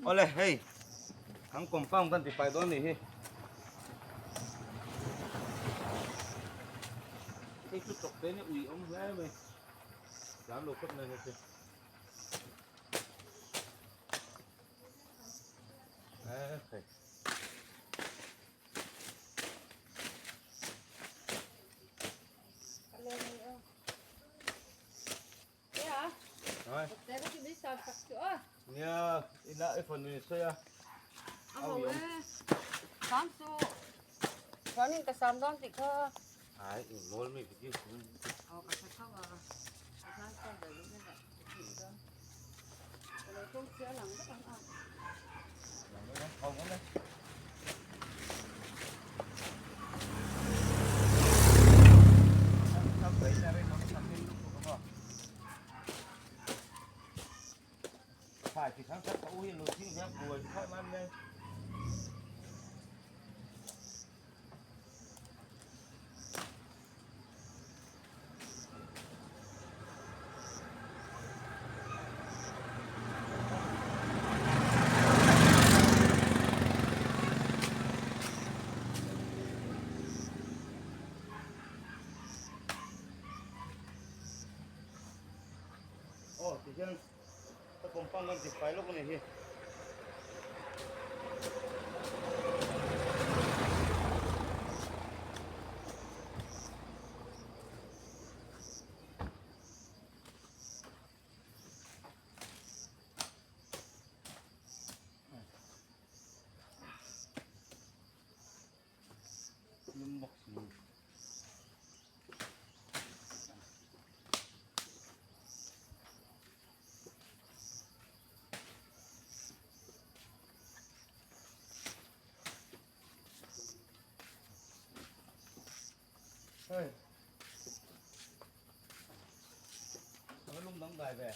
Awle hei kan compound kan ti fai dawn nih hi. Hei chu tawk te ni ui awm hle mai. Tlan lo khawp mai hei chu. Nia, ina i fanu in sawi a. A ho e. Sam su. Chuanin ka sam dawn tih kha. Ai, i mawl mi biki. Aw, ka tha tho a. Ka hlan sawn ve lung hian ka tih dawn. Ka lo tum chiah lang vek ang a. Lang vek ang, ho ngawt e. Aw tihian ka compound kan tifai lawk a ni hi. Lum bawk si. Hei. Nó lum đóng đài về.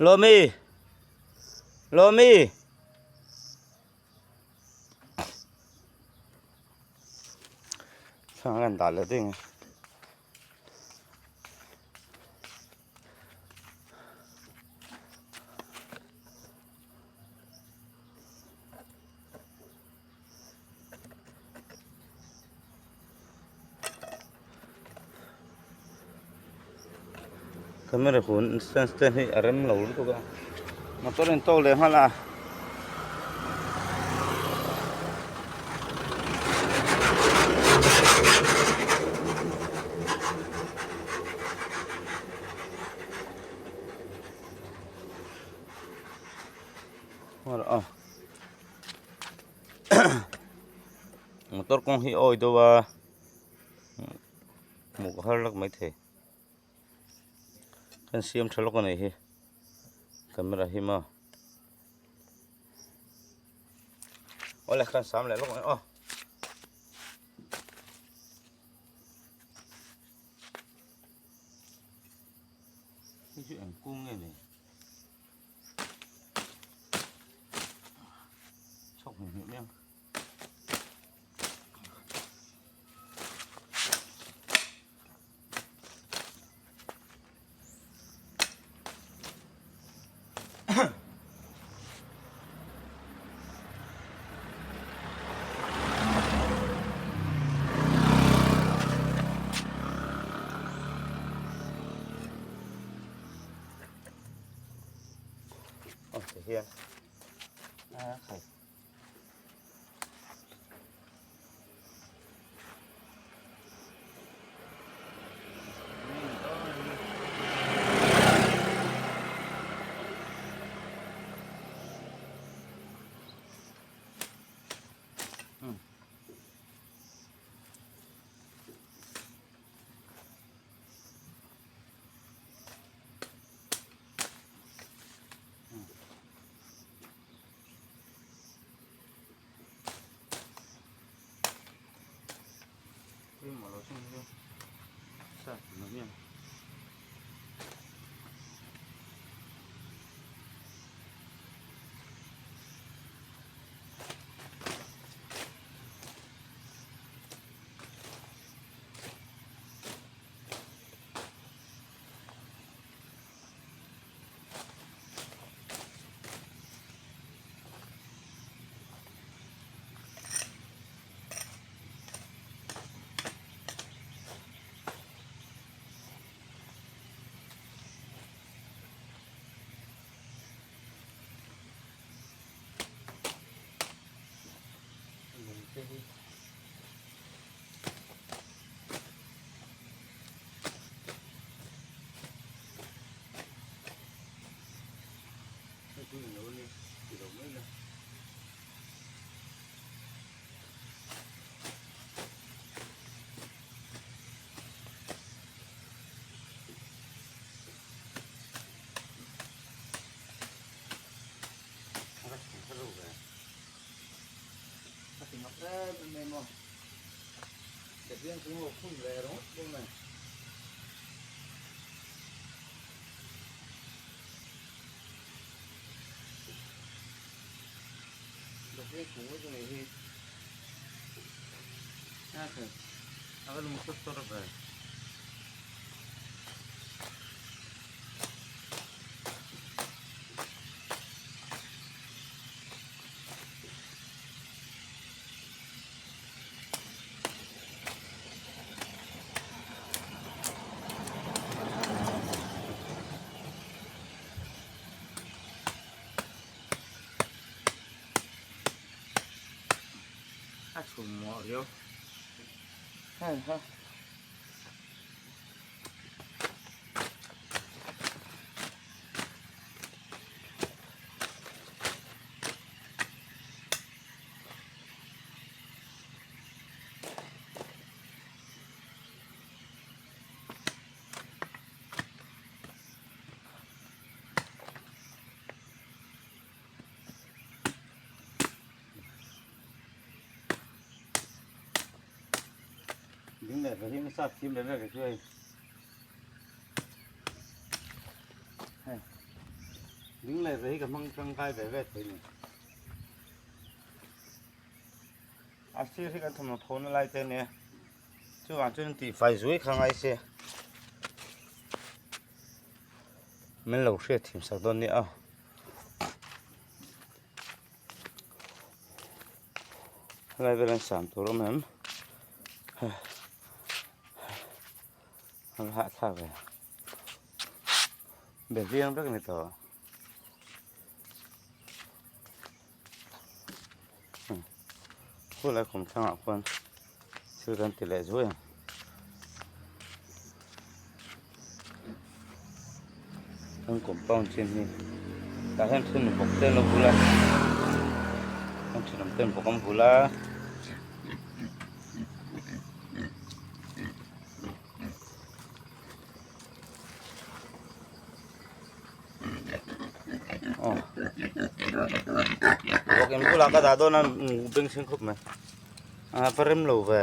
Lomi Lomi Thang an dah leh ding Camera hun stand stand hi a rem lo lutuk a motor in tawk leh nghal a. Motor kawng hi a awi deuh a hmuh ka har lak maithei kan siam tha lawk a nih hi camera hi maw awle kan sam leh lawk mai aw. Hei chu eng kung nge ni chhawk hmuh hmuh mai ang. Aw ti hian a khai. te hi. Hei chu eng lo a ni ti lo mai la. A ti ngap em em mai maw. Behliang chung ho phun ve ringawt bawk nen. Behliang chung ho chu nei hi. A thei. A va lung sawt sawt ve. A chhum muah riau hei ha. Ding leh pahnih nasa thim leh vek chu hei. Hei. Ding leh ve hi ka hmang tangkai ve ve thei ni. A sir hi kan thawmhnaw tho na lai te ania. Chuvang chuan tih fai zui kha ngai se. Min lo hriat thim sak dawn nia. Helai vel an sam tur awm em? An hahthlak ve. Behliang vek a ni tawh. Khulai khum thlangah khuan thil kan ti leh zuai ang. Kan compound chin hi tah hian thil bawk te an lo bul a kan thenawm ten bawk an bul a. Aw bawk in bulah ka dah dawn a beng chhing khawp mai a va rem lo ve.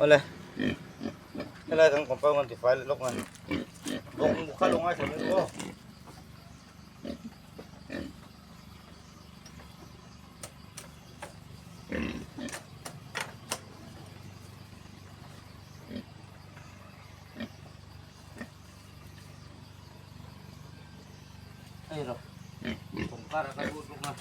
Awle helai kan compound kan tifai leh lawk mai bawk kha lo ngaithla mai aw. Hei rawh kawngkar a kal lut bawk a.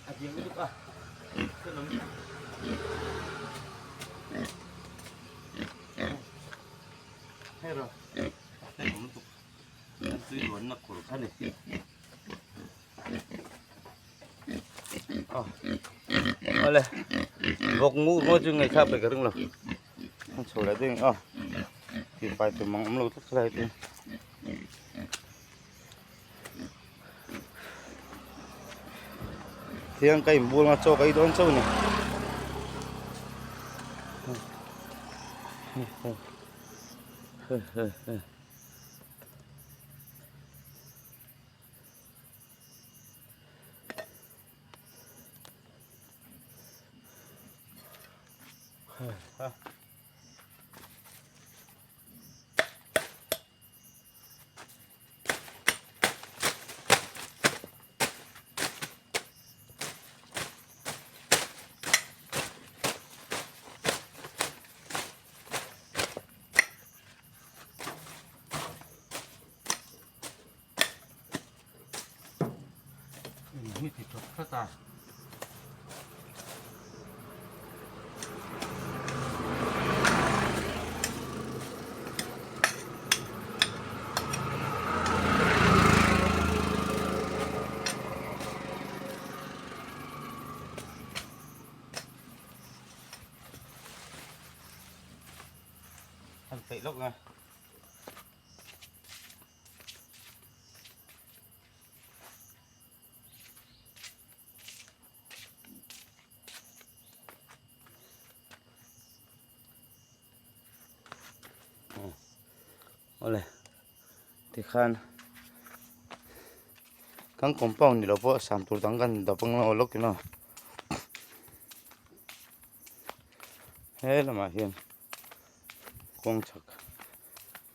A diam lutuk a hei rawh hei awm lutuk an tui luanna khur kha ni. Awle vawk ngu ngaw chu ngei thlak pe ka ring lo an chho leh ding a tih fai tur mang awm lo tlat khalai chu thiang ka inbual anga chaw ka ei dawn chauh a ni. Hi ti tawp tlat a. An peih lawk nga. Awle tikhan kan compound ni lo pawh sam tur dang kan dap ang lo lawk in aw he lamah hian kawng chhak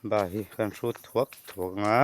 ba hi kan hrut thuak thuak ang a.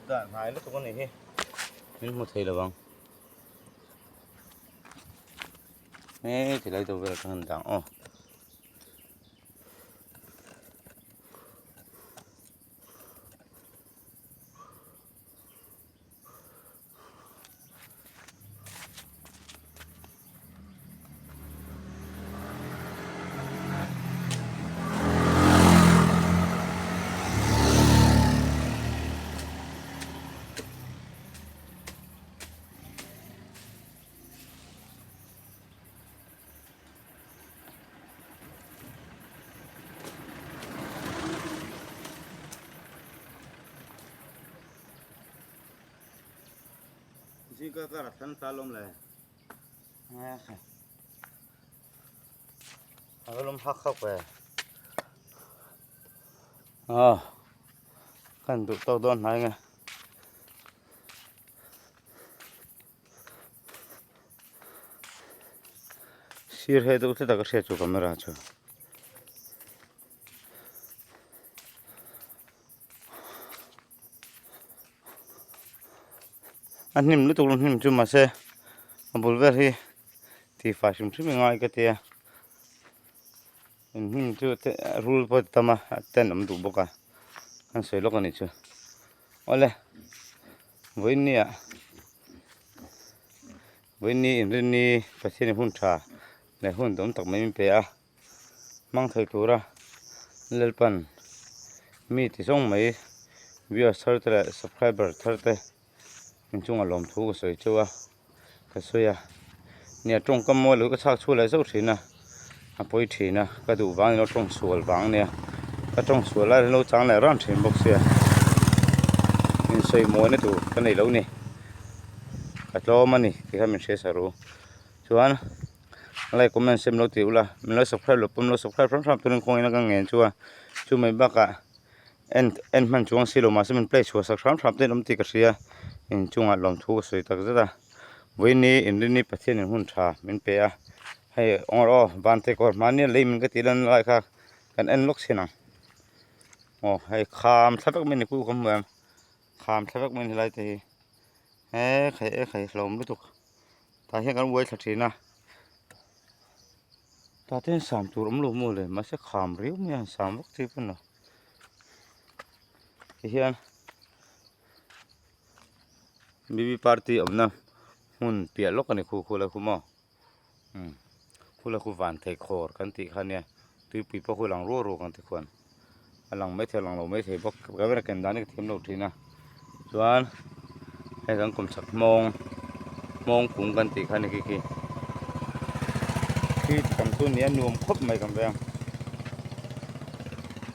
Dah hnai lutuk a ni hi min hmu thei lo ang he tilai deuh vel kha han dang aw. Zingka kar a thlan ta lawm le. A va lawm hak hak ve. Aw kan duh tawk dawn hnai nge. Sir he deuh tlat a ka hriat chu camera chu. A hnim lutuk lo hnim chu mahse a bul vel hi tihfai hrim hrim i ngai ka tia in hnim chu te rul pawh a tam a a ten awm duh bawk a an sawi lawk a nih chu awle vawiin ah vawiin ni inrinni Pathian in hun tha leh hun dawm tak mai min pe a hmang thei tura Lalpan mi ti zawng mai viewers thar te leh subscriber thar te inchungah lawmthu ka sawi chauh a ka sawi a nia tawngkam mawi lo hi ka chhak chhuah leh zauh thin a a pawi thin a ka duh vang nilo tawng sual vang ania ka tawng sual lai hian lo chang leh ran thin bawk sia insawi mawina tur ka nei lo ni ka tlawm a ni tikhan min hria sa ru chuan like comment sem lo tih ula min lo subscribe loh pawh min lo subscribe hram hram turin kawngin a ka ngen chu a chumai bakah en en hman chuang si lo mahse min play chhuah sak hram hram te an awm tih ka hria inchungah lawmthu ka sawi tak zet a vawiini inrinni Pathianin hun tha min pe a hei awngawr aw vante kawr hmani a lei min ka tih lan lai kha kan en lawk chhin ang aw hei kham thla vek mai ni ku ka hmu em kham thla vek mai ni helai te hi. E khai e khai hlawm lutuk tah hian kan uai thla thin a tah te hian sam tur awm lo maw le mahse kham riau mai a han sam vak chi pawn lo tihian bb party awmna hmun piah lawk a ni khu khu lai khu maw umm khu lai khu van thei khawr kan tih kha nia tuipui pawh khu lang ruau ruau ang te khuan a lang maithei a lang lo maithei bawk camera ken dan hi ka thiam lo thin a chuan hei kan kum chhak hmawng hmawng kung kan tih kha ni khi khi khi tam chu nia nuam khawp mai kan veng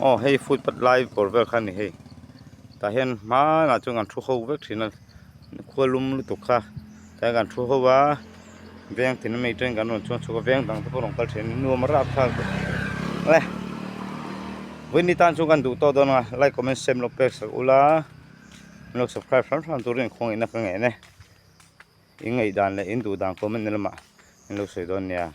aw hei footpath lai bawr vel kha a ni hei tah hian hmanah chuan kan thu ho vek thin a khua lum lutuk kha tah hian kan thu ho a veng tin ami atangin kan rawn chuang chhuak a veng dang te pawh rawn kal thin a nuam a rap thlak le vawiin tan chuan kan duh tawh dawn a like comment share min lo pek sak ula min lo subscribe hram hram turin khawngaihna ka ngei e in ngaihdan leh in duh dan comment na lamah min lo sawi dawn nia.